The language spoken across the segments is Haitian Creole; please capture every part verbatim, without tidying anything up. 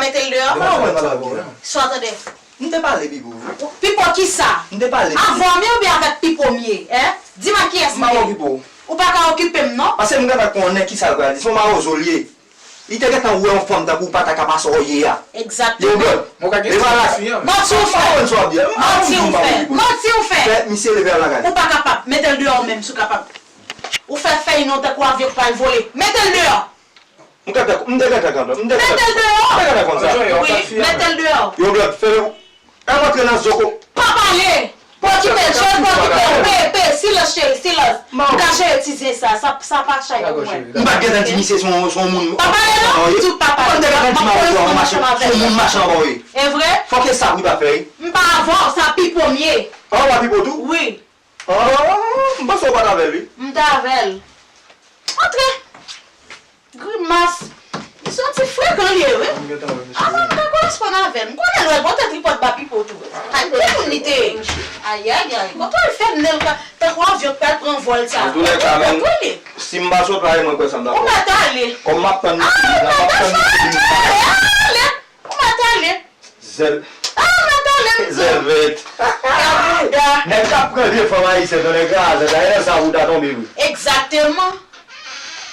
Mete l deyò. Sa w tande? M te pale Pipo wi. Pipo kisa? M te pale Pipo. Avè m ye oubyen avèk Pipo m ye? Hein? Di m ak kiyès m ye? M pa wè Pipo. Ou pa ka okipe m non. Paske m gentan konnen kisa l pral di. Se yon mawozo l ye. Li te gentan wè yon fanm tankou w pa ta ka pase w ye a. Egzakteman. Yon blòd. Mwen ka gen ti fi an. Manti w fè. Mwen pa konn sa w ap di a. Manti w fè. Manti w fè. Fè misye leve al lakay li. Ou pa kapab. Mete l deyò menm si w kapab. Ou fè fèy non tankou avyon k pral vole. Mete l deyò. M gentan, m te gentan konn. M te gentan konn. Mete l deyò. M te gentan konn sa. Wi, mete l deyò. Yon blòd, fè l. Al rantre nan zo ko. Pa pale! Pa kite l, Jezi pa kite l. Pe, pe, silans cheri, silans. M ka jere ti zen sa, sa, sa pa chay pou mwen. M pa t gentan di misye se yon, se yon moun. Pa pale non, di w pa pale. Kòm m te gentan di mawozo a, se yon moun machan anba w ye. E vre? Fòk e sa pou li pa fè wi. M pa avè w, sa Pipo m ye. A, w a Pipo tou? Wi. Ah, m panse w pa t avè l wi. M t avè l. Antre. Grimas. Misye yon ti frekan li ye wi. Avan m ta koresponn avè l. M konnen l wè l bò tèt li pòt ba Pipo tou. Ay, ki moun li te ye? Ayayay. Kote w al fè nez l tankou avyon k pral pran vòl sa? Antoulèka, menm si m pa sot la, e mwen kwè sa m ta fè. Ou mèt ale. Kòm m ap tann misye vin, m ap tann misye vin, m ap tann misye vin. Ou mèt ale. Ou mèt ale. Zèl. Ah, mèt ale m di w. Zèl vèt. Gad bouda. Nèg k ap pran de fanm ayisyen, tonnè kraze, dayè nan sa bouda tonbe vre. Egzakteman.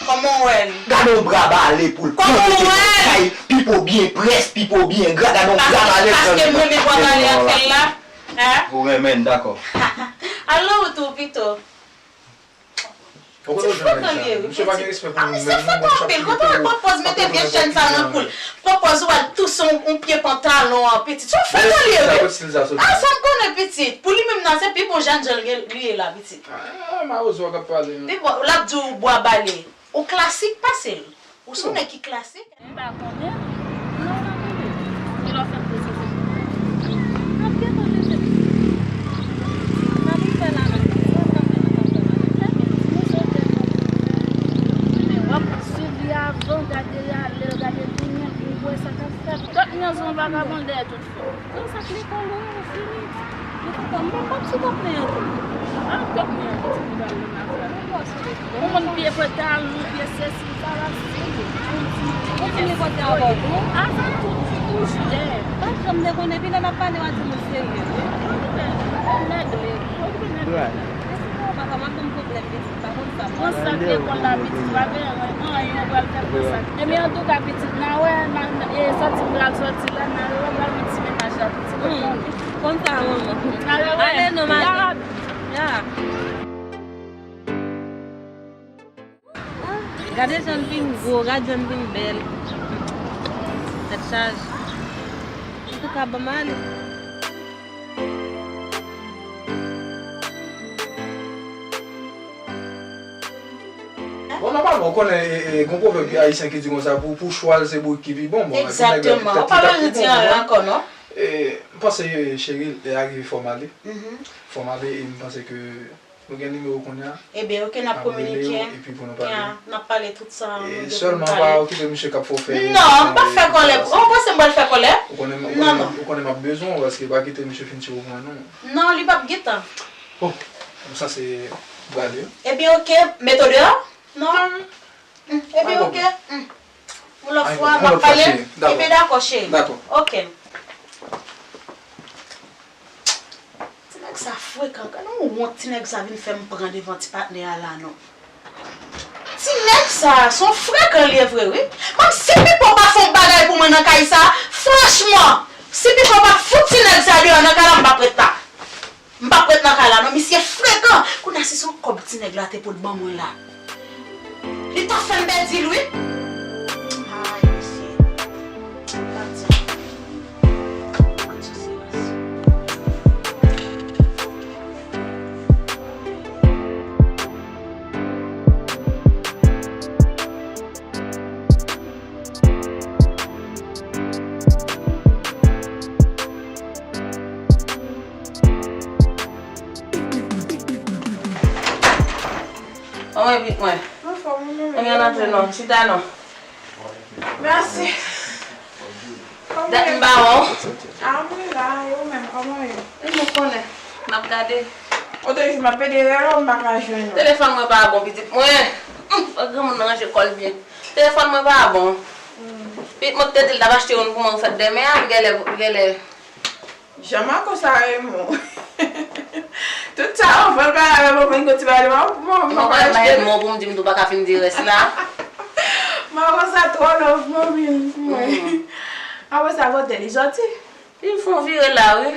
Kòman w wè l? Gade yon bra bale pou l pran mete nan kay Pipo byen près, Pipo byen gra, gade yon bra bale l pran mete nan kay. Paske m renmen bra bale afè l la. Hein? Ou renmen l, dakò. Al nan wout ou pito. Ti frekan li ye wi pitit. Ah misye frekan anpil. Kote w al pran pòz mete vye chèn sa nan kou l? Pran pòz ou al touse yon pye pantalon an pitit. Se yon frekan li ye wi. Ah sa m konnen pitit. Pou li menm nan se pi bon jènjan li ye la pitit. Ah mawozo a k ap pale non. Pi bon, l ap di w bwa bale. Ou klasik pase l. Ou se yon nèg ki klasik. M pa konnen. Non, m ap konnen. Kilè w fè m poze kesyon? M ap gentan poze kesyon. Sa pou m fè la menm? Sa w ap fè nan kafè la? Fè pitit mwen se yon tèt mwen pou m fè. Men w ap swiv li avan, gade ale l, gade tounen pou w wè sa k ap fèt. Tout nèg se yon vagabon dèyè tout. Nan sa k lekòl ou, ou fini. Li kontan, m pa p sou kòk li an tou. Ah, kòk li an tou, ti bout a moun la fè. Yon moun pye pantalon, pye sesi, sa la sou li. Ou fini pote ankò tou? Avan tout, ti bouch dèyè. Pa janm dekonnen, epi lè n ap pale, w a di nou serye. Ou regle, ou regle. Papa, m ap ban m pwoblèm, pitit. Pran sak lekòl la pitit, pa gen anyen ou pral fè pran sak. Ebyen antouka pitit, n a wè, n a, e sòti m pral sòti la, n a rewè m pral yon ti menaj la pitit, ou konnen. Konn sa manman. N a rewè. Ale non madanm. Ya. Gade jan l vin gwo, gade jan l vin bèl. Tèt chaje. Antouka ban m ale. Bon nòmalman ou konnen e, e, gen yon pwovèb ayisyen ki di konsa pou, pou chwal se bourik ki pi bon. Bon, egzakteman, ou pa bezwen di anyen ankò non. E, m panse cheri, lè a rive fò m ale. Fò m ale e m panse ke nou gen nimewo w kounye a. Ebyen oke, n ap kominike. Epi pou nou pale. N ap pale tout sa nou gen pou n pale. Sèlman pa kite misye k ap fè w fè. Non, m p ap fè kòlè. Ou panse m pral fè kòlè? Non, non. Ou konnen m ap bezwen w paske pa kite misye fin tire w pran non. Non, li p ap gentan. Bon, m sanse prale wi. Ebyen oke, mete w deyò? Non. Ebyen oke. Yon lòt fwa n ap pale. Ebyen dakò cheri. Oke. Ti nèg sa frekan, gade yon wont ti nèg sa vin fè m pran devan ti patnè a la non. Ti nèg sa, se yon frekan li ye vre wi. Menm si Pipo pa fè yon bagay pou mwen nan kay sa, franchman, si Pipo pa fout ti nèg sa deyò nan kay la, m p ap ret la. M p ap ret nan kay la non, misye frekan. Kounye a si se yon kòb ti nèg la te pou l ban mwen la. Li t ap fè m pèdi l wi. Ay, mesye. M p ap di anyen. M ap di silans. Anmwe pit mwen. Anfòm ou menm? Anmwe antre non, chita non. Mèsi. Dat m pa wè w. A mwen la, e ou menm, kòman w ye? E nou konnen, n ap gade. Ou te di m ap pede rele w, m pa ka jwenn ou. Telefòn mwen pa bon pitit mwen. Humm, fòk granmoun nan ranje kò l byen. Telefòn mwen pa bon. Hmm. Pitit mwen ki te di l t ap achte youn pou mwen pou fèt demen an, li genlè, li genlè. Jan Marco sa renmen w. Tout sa anvan l pale avè m, anvan l konn ti pale, m ap, m ap, m ap achte. Mwen pa renmen pou m di m tou pa ka fin di rès la. Marco sa twò love manmi l pou mwen. Apre sa, kote li soti? Li fè yon vire la, wi.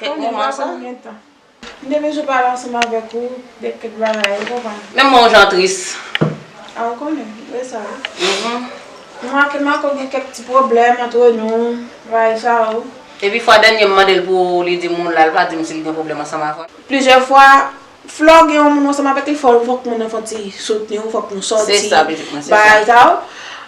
Kèk moman sa. M te bezwen pale ansanm avèk ou de kèk bagay, ou konprann? Menm mwen, yon jan tris. A, ou konnen, e sa, wi. Mhm. M remake Marco gen kèk ti pwoblèm antre nou, bagay sa yo. Epi fwa dènye m mande l pou li di moun la, l pa di m si l gen pwoblèm ansanm avè l. Plizyè fwa, Flò gen yon moun ansanm avèk li, fò, fòk moun nan fè yon ti soutni w, fòk nou sòti. Se sa, pitit mwen, se sa. Bagay sa yo.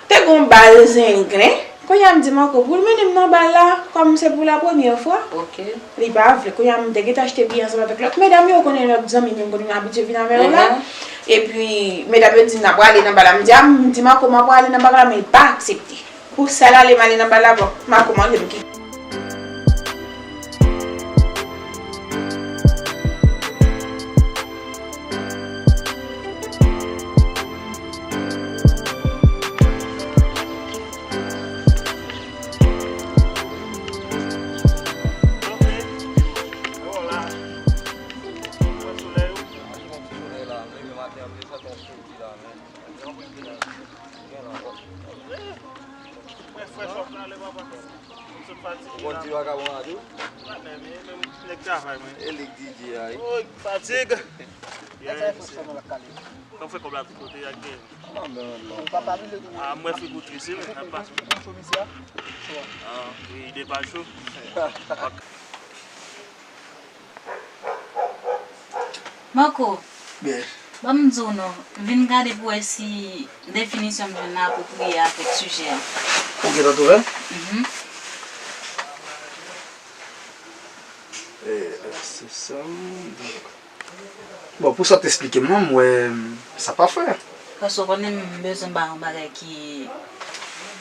Te gen yon bal zenglen. Kounye a m di Marco pou l mennen m nan bal la, kòm se pou la premyè fwa. Ok. Li pa vle. Kounye a m te gentan achte biyè ansanm avèk lòt medam yo, ou konnen lòt zanmi m yo, m konnen m abitye vin avè yo la. Mhm. Epi, medam yo di n ap prale nan bal la. M di, a, m di Marco m ap prale nan bal la, men li pa aksepte. Pou sa l ale, m ale nan bal la, bon, Marco mande m ki. Mwen frèch w ap prale, papa. M sot fatige la. Ou konn ti vakabon a tou? Patnè m ye, men m nèg travay mwen. E li k D J a, wi. Woy, fatig. Yes. Kòm fè kòb la tout kote, y a gen. Ah, mwen figou tris, wi, men n ap pase. Ah, wi, ide pa cho. Ok. Marco, ban m di w non, m vin gade pou wè si definisyon m jwenn nan apwopriye avèk sijè a. Ou gentan twouve l? Mhm. E, se sa, donk. Bon, pou sa w te esplike m nan, m wè sa pafè. Paske w konnen m bezwen ba yon bagay ki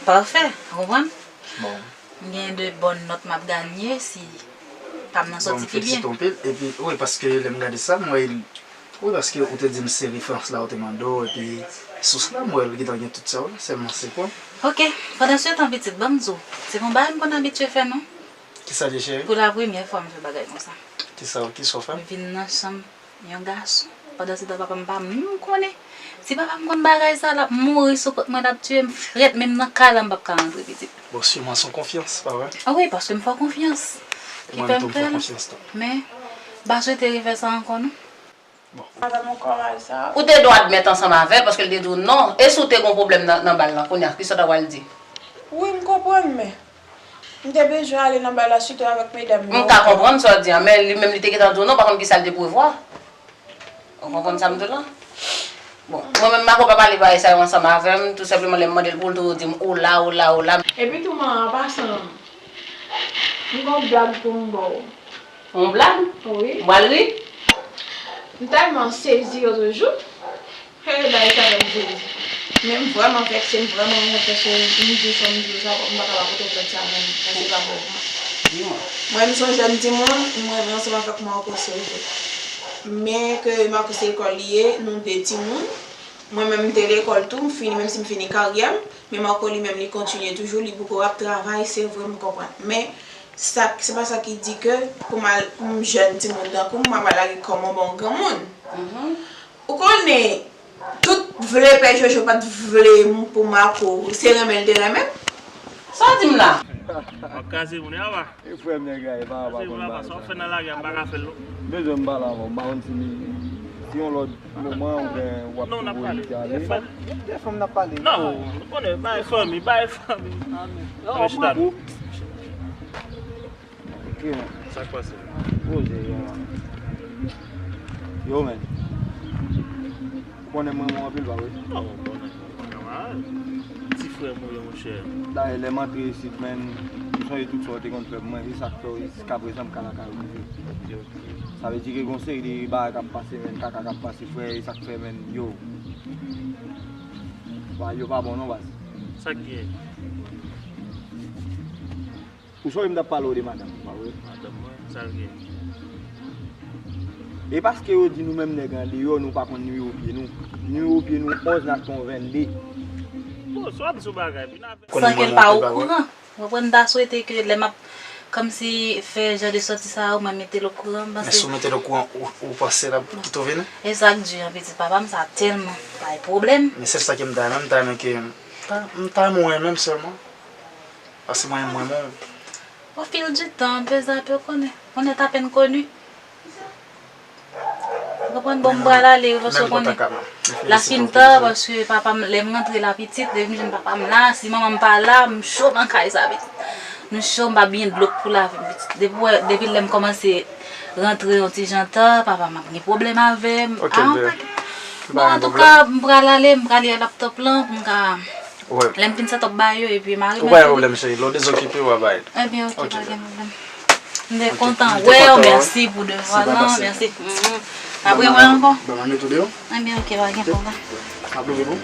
pafè, ou konprann? Bon. M gen de bòn nòt m ap ganye si pa m nan sòti pi byen. Bon, m felisite w anpil. Epi, wi, paske lè m gade sa, m wè, wi, paske ou te di m se referans la, ou te mande w, epi sous la, m wè l gentan gen tout sa yo la, sèlman se pwen. Ok, pandan se tan, pitit, ban m di w, se pa yon bagay m konn abitye fè, non. Kisa l ye, cheri? Pou la premyè fwa m fè bagay konsa. Kisa, kisa w fè? M vin nan chanm yon gason. Pandan se tan, papa m pa menm konnen. Si papa m konn bagay sa, l ap mouri sou kont mwen, l ap tiye m frèt, menm nan kay la, m p ap ka rantre, pitit. Bon, siman se yon konfyans, pa vre? A wi, paske m fè w konfyans. Ki fè m fè l. E mwen tou, m fè w konfyans tou. Men, m pa swete refè sa ankò, non. Bon. Avè m ankò bagay sa. Ou te dwe admèt ansanm avè l, paske l te di w non. E si w te gen yon pwoblèm nan, nan bal lan, kounye a, kisa w ta pral di? Wi, m konprann, men. M te bezwen ale nan bal la, sitou avèk medam yo. M ka konprann sa w di a, men li menm li te gentan di w non, pa konn kisa l te prevwa. Ou konprann sa m di w lan? Bon, mwen menm, Marco pa pale bagay sa yo ansanm avè m, tou senpleman lè m mande l pou l toujou di m, ola, ola, ola. Epi tou, man, an pasan, m gen yon blag pou m ba w. Yon blag? Wi. M pral ri? M tèlman sezi lòt jou. Hey, bagay sa fè m sezi. Men m vrèman vèkse, m vrèman wont, paske m di w sa m di w sa, m pa ka pa pote w plent sa menm, paske pa bon. Di mwen. Mwen, m se yon jèn timoun, m reve ansanm avèk Marco, se vre. Men ke Marco se lekòl li ye, nou de timoun. Mwen menm, m te lekòl tou, m fini, menm si m fini karyè m, men Marco li menm, li kontinye toujou, li poko ap travay, se vre, m konprann. Men, sa, se pa sa ki di ke pou m al, pou m jèn timoun tankou m, m ap al lage kò m anba yon granmoun. Mhm. Ou konnen, tout vle pè Jojo pa t vle m pou Marco, se renmen l te renmen m. Sa w di m la? W ap kraze moun, e apa? E frè m nèg la, e pa, pa konn bagay sa. Sa w fè nan lari a, m pa ka fè l non. Bezwen m pale avè w, m pa konn si li, si yon lòt moman oubyen w ap twouve li te ale. Non, n ap pale. Lè fanm n ap pale. Non, ou konnen, bay fanmi, bay fanmi. Anmè chita non. Ok, men. Sa k pase? Poze, yo, man. Yo, men. Ou konnen mwen renmen w anpil, pa vre? Non, ou konnen, ou konnen, man. Ti frè m ou ye, monchè. Dayè, lè m antre isit, men, m sonje tout sa w te konn fè pou mwen, se sa k fè w, jiskaprezan m ka lakay ou toujou. Sa vle di ke gon seri de bagay k ap pase, men, kaka k ap pase, frè, e sa k fè, men, yo. Bagay yo pa bon non, baz. Sa k gen? Ou sonje m t ap pale w de madanm ou, pa vre? Madanm mwen, sa l gen? E paske yo di nou menm nèg andeyò, nou pa konn nimewo pye nou. Nimewo pye nou onz, n achte yon vennde. Oh, so ap di w bagay, vin avè. San ke l pa okouran. Ou konprann, m ta swete ke lè m ap kòmsi fè jan de sòti sa yo, mwen mete l okouran, m panse. Men si w mete l okouran, ou, ou panse l ap kite w vini? E sa k di an, pitit papa m, sa tèlman bay pwoblèm. Men sèl sa ke m ta renmen, m ta renmen ke, m ta, m ta renmen w renmen m sèlman. Paske mwen, mwen, mwen. Au fil du temps, m pe zape, ou konnen. On est à peine connu. Ou konprann? Bon, m pral ale, paske ou konnen. La fin tan, paske papa m, lè m rantre la pitit, depi m jwenn papa m la, si manman m pa la, m cho nan kay sa pitit. M cho, m pa byen dlo pou lavi m pitit. Depi, wè, depi lè m kòmanse rantre yon ti jan ta, papa m ap gen pwoblèm avè m. Ok, ah, m pa gen. Bon, antouka, m pral ale, m prale a laptop lan, pou m ka Lè m fin set up ba yo, epi mari mwen. Ou pa gen pwoblèm, cheri. Lè w dezokipe, w a bay. Ebyen, ok, pa gen pwoblèm. M te kontan wè w, mèsi pou devwa lan, mèsi. Apre wè ankò. Ebyen, ok, pa gen pwoblèm. M ap leve pou.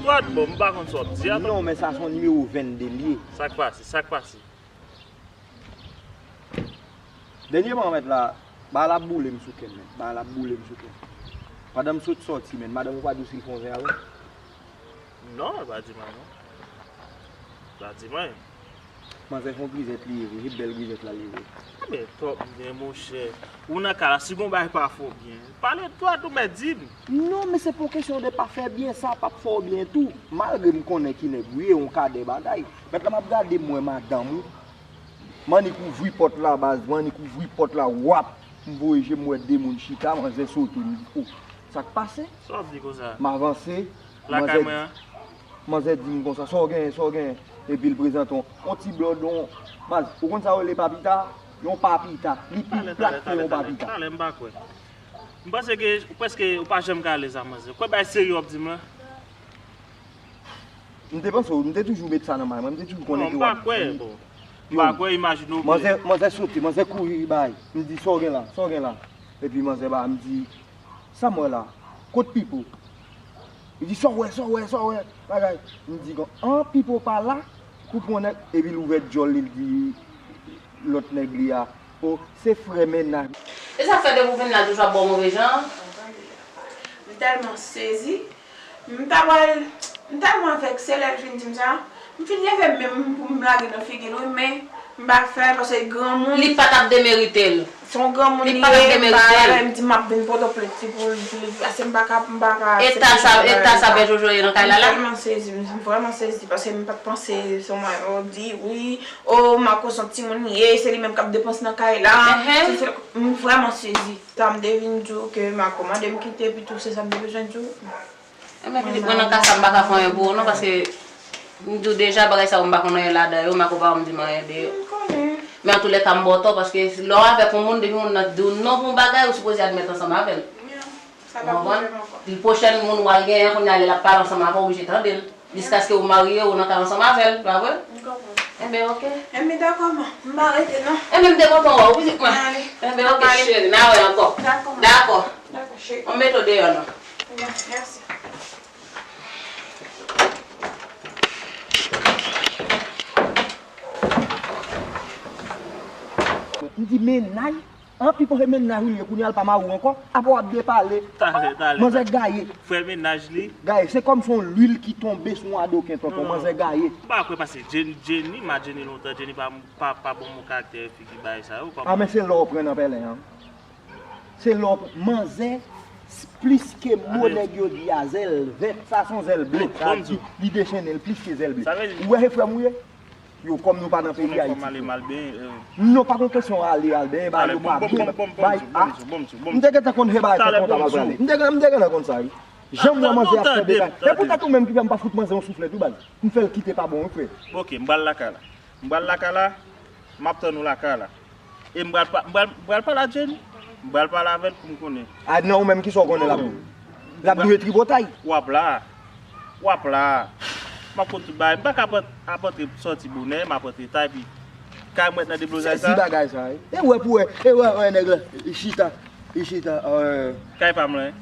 Dwat, bon, m pa konn sa w ap di a. Non, men sa se yon nimewo vennde l ye. Sa k pase? Sa k pase? Dènyèman, mèt la, bagay la ap boule m sou kè m, mèt. Bagay la ap boule m sou kè m. Pandan m sot sòti, mèt, madanm ou pa di w si l fè yon zen avè w? Non, l pa di mwen, non. L pa di mwen. Manzè fè yon grizèt li ye vre, se bèl grizèt la li ye vre. Ebyen, twòp byen, monchè. Ou nan ka la, si gon bagay pa fè w byen, pale dwat ou mèt di m. Non, men se pa yon kesyon de pa fè byen, sa p ap fè w byen tou. Malgre m konnen ki nèg ou ye, yon kadè bagay. Mèt la, m ap gade m wè madanm ou. M annik ouvri pòt la, baz, m annik ouvri pòt la, wap! M voye je m wè de moun chita, manzè sote, m di, o, sa k pase? Sa w ap di konsa? M avanse, lakay mwen an? Manzè di m konsa, sa w genyen, sa w genyen? Epi l prezante yon, yon ti blòd, yon, baz, ou konn sa yo rele papita? Yon papita, li pi plat ke yon papita. Talè, talè, talè, m pa kwè. M panse ke ou prèske, ou pa janm ka alèz ak manzè. Kwè bagay serye w ap di m lan? M te panse w, m te toujou met sa nan may mwen, m te toujou konnen ke w ap di. Non, m pa kwè, bon. M pa kwè, imajine w byen. Manzè, manzè sote, manzè kouri bay. M di, sa w gen la, sa w gen la? Epi manzè ba, m di, sa m wè la? Kot Pipo? Li di, sa w wè, sa w wè, sa w wè? Bagay. M di, an, Pipo pa la? Koupe yon nèg, epi l ouvè djòl li, l di lòt nèg li a, o, se frè mennaj. E sa fè depi w vin la, toujou ap ba w move jan? M tèlman sezi. M ta pral, m tèlman vekse lè l fin di m sa. M fin leve m menm pou m lage nan figi l, wi, men m pa fè l, paske granmoun. Li pa t ap demerite l. Se yon granmoun li ye, m pa, m di m ap vin Pòtoprens pou l di, paske m pa ka, m pa ka aksepte bagay sa. Eta sa, eta sa bèt Jojo ye nan kay la la? M tèlman sezi, m vrèman sezi, paske m pa t panse se yon, yo di, wi, o, Marco se yon timoun li ye, se li menm k ap depanse nan kay la. M vrèman sezi. Sa m te vin di w ke Marco mande m kite, epi tou se sa m te bezwen di w. Enben, pitit mwen, nan ka sa, m pa ka fè anyen pou ou, non, paske m di w deja, bagay sa yo, m pa konn anyen ladan yo, Marco pa janm di m anyen de yo. M konnen. Men antoulèka, m ba w tò, paske lè w avèk yon moun, depi moun nan di w non pou yon bagay, ou sipoze admèt ansanm avè l. Ou konprann? Pwochèn moun w al genyen, kounye a lè l ap pale ansanm avè w, ou oblije tande l. Jiskaske ou marye, ou nan kay ansanm avè l, pa vre? M konprann. Enben, oke. Enben, dakò, man. M pa rete, non. Enben, m te kontan wè w, pitit mwen. Enben, oke, cheri, n a wè ankò. Dakò, man. Dakò. Dakò, cheri. Mwen mete w deyò, non. Mèsi. M di, mennaj. An, Pipo, se mennaj ou li ye, kounye a l pa mari w ankò, apa w ap depale? Talè, talè, manzè gaye. Frè mennaj li. Gaye, se kòm se yon lwil ki tonbe sou yon adoken tonton, manzè gaye. M pa kwè paske Jenny, Jenny, m a Jenny lontan, Jenny pa, pa, pa bon moun karaktè, figi bagay sa yo, kòman? A, men se lè w pran nan pèlen an. Se lè w pran, manzè, plis ke mo nèg yo di a, zèl vèt, sa se yon zèl ble, sa di, li dechennen l plis ke zèl ble. Ou wè se frè m ou ye? Yo, kòm nou pa nan peyi Ayiti. Non, pa gon kesyon ale, al benyen, bagay yo pa byen. M te gentan konn se bagay sa kontan m al prale. M te, m te gentan konn sa, wi. Jan m wè manzè ap fè bagay. E poutèt ou menm ki fè m pa fout manzè yon souflèt, wi, baz. M fè l kite pa bon, wi, frè. Oke, m pral lakay la. M pral lakay la. M ap tann ou lakay la. E m pral pa-, m pral, m pral pale a Jenny. M pral pale avè l pou m konnen. A, nan ou menm, kisa w konnen l ap di? L ap di w se tripotay. W ap la. W ap la. M ap konn tout bagay. M pa ka ap, ap antre sòti bonè, m ap antre ta, epi kay mwen nan deblozay sa. Sezi bagay sa, wi. E wè pou wè, e wè, wè nèg la, li chita, li chita, euh. Kay pa m lan, wi.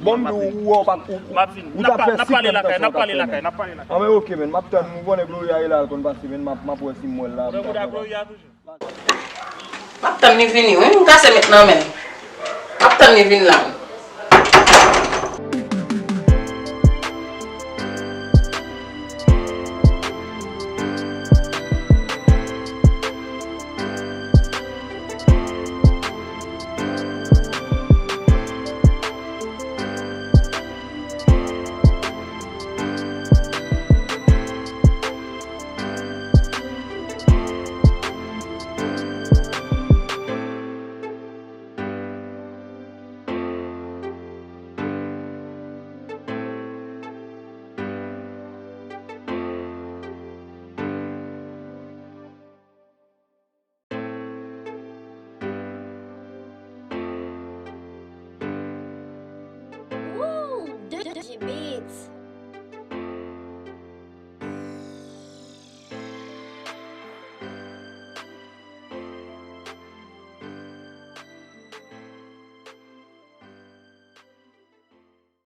Bon, m di w, ou wè, w pa, ou, ou t ap fè sik nan mitan sa w t ap fè, men. N ap pale lakay, n ap pale lakay, n ap pale lakay. Anben, oke, men, m ap tann, m konnen Gloria ye la, l konn pase, men, m ap, m ap wè si m wè l la, m t ap wè. Gloria toujou. M ap tann li vini, wi. M kase met nan men l. M ap tann li vin la, wi. Ooh, D J Beats.